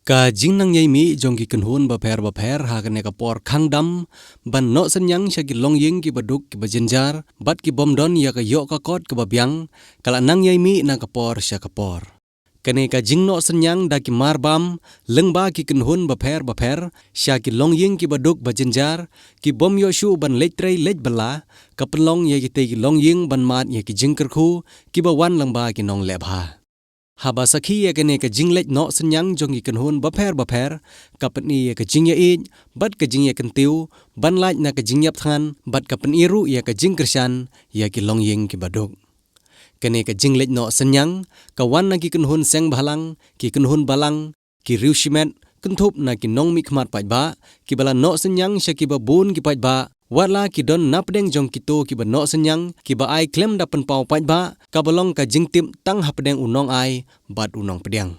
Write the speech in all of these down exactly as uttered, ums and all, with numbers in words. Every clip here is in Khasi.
Ka jingnang ïai mih jong ki kynhun bapher bapher ha kane ka por khang dam ban noh synñiang sha ki longïing kiba duk kiba jynjar bad ki bym don ïa ka ïoh ka kot kaba biang, ka la nang ïai mih na ka por sha ka por. Kane ka jingnoh synñiang da ki marbam lyngba ki kynhun bapher bapher sha ki longïing kiba duk ba jynjar, ki bym ïoh shuh ban leit trei leit bylla, ka pynlong ïa kitei ki longïing ban mad ïa ki jingkyrkhu kiba wan lyngba ki nongleh bha. Haba sakhi ïa kane ka jingleit noh synñiang jong ki kynhun bapher bapher, ka pyni ïa ka jingïaieit bad ka jingïakyntiew ban lait na ka jingïap thngan bad ka pyni ruh ïa ka jingkyrshan ïa ki longïing kiba duk. Kane ka jingleit noh synñiang ka wan na ki kynhun seng bhalang, ki kynhun balang, ki riewshimet, kynthup na ki nongmihkhmat paidbah kiba la noh synñiang sha kiba bun ki paidbah, wat la ki don napdeng jong kito kiba noh synñiang kiba ai khlem da pynpaw paidbah, kaba long ka jingtip tang hapdeng u nongai bad u nongpdiang.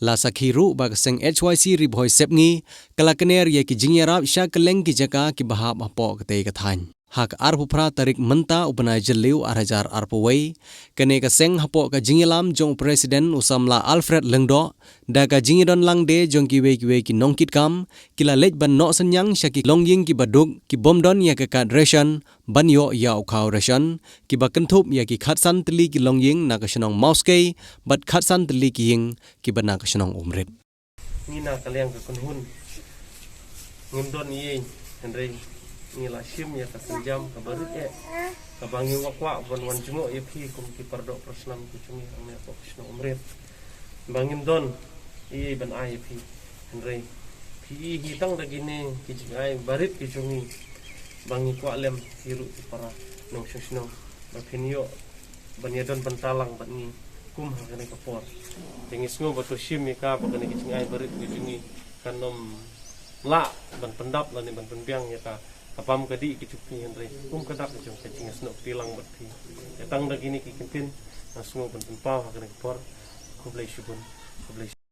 La sakhi ruh ba ka seng H Y C Ri Bhoi Sepngi ka la kner ïa ki jingïarap sha kylleng ki jaka kiba hap hapoh katei ka thaiñ. Ha ka arphew phra tarik mynta u bnai Jylliew ar hajar arphew wei, kane ka seng hapoh ka jingïalam jong u President u samla Alfred Lyngdoh, da ka jingïadon lang de jong kiwei kiwei ki nongkitkam, ki la leit ban noh synñiang sha ki longïing kiba duk, ki bym don ïa ka kad ration, ban ïoh ïa u khaw ration, kiba kynthup ïa ki khatsan tylli ki longïing na ka shnong Mawskei bad khatsan tylli ki ïing kiba na ka shnong Umrit. Ngi na ka liang ka kynhun ngim don ei ei, hynrei ngi la shim ïa ka sienjam kaba rit eh, kaba ngi kwah ban wan jngoh ïa phi kum ki paradoh parasnam ki jong ngi hangne hapoh ka shnong Umrit. Ba ngim don ei ei ban ai ïa phi, hynrei phi ïohi tang da kine ki jingai barit ki jong ngi, ba ngi kwah lem phi ruh ki para nongshong shnong ba phin ïoh ban ïadon bynta lang bad ngi kum ha kane ka por. Te ngi sngew ba to shim ïa ka ba kane ki jingai barit ki jong ngi kan ym lah ban pyndap lane ban pynbiang ïa ka, ka bam ka dih ki jong phi, hynrei kum ka dak ka jong ka jingïasnoh kti lang bad phi. Te tang da kine ki kyntien nga sngew ban pynpaw ha kane ka por. Khublei shibun. Khublei shibun.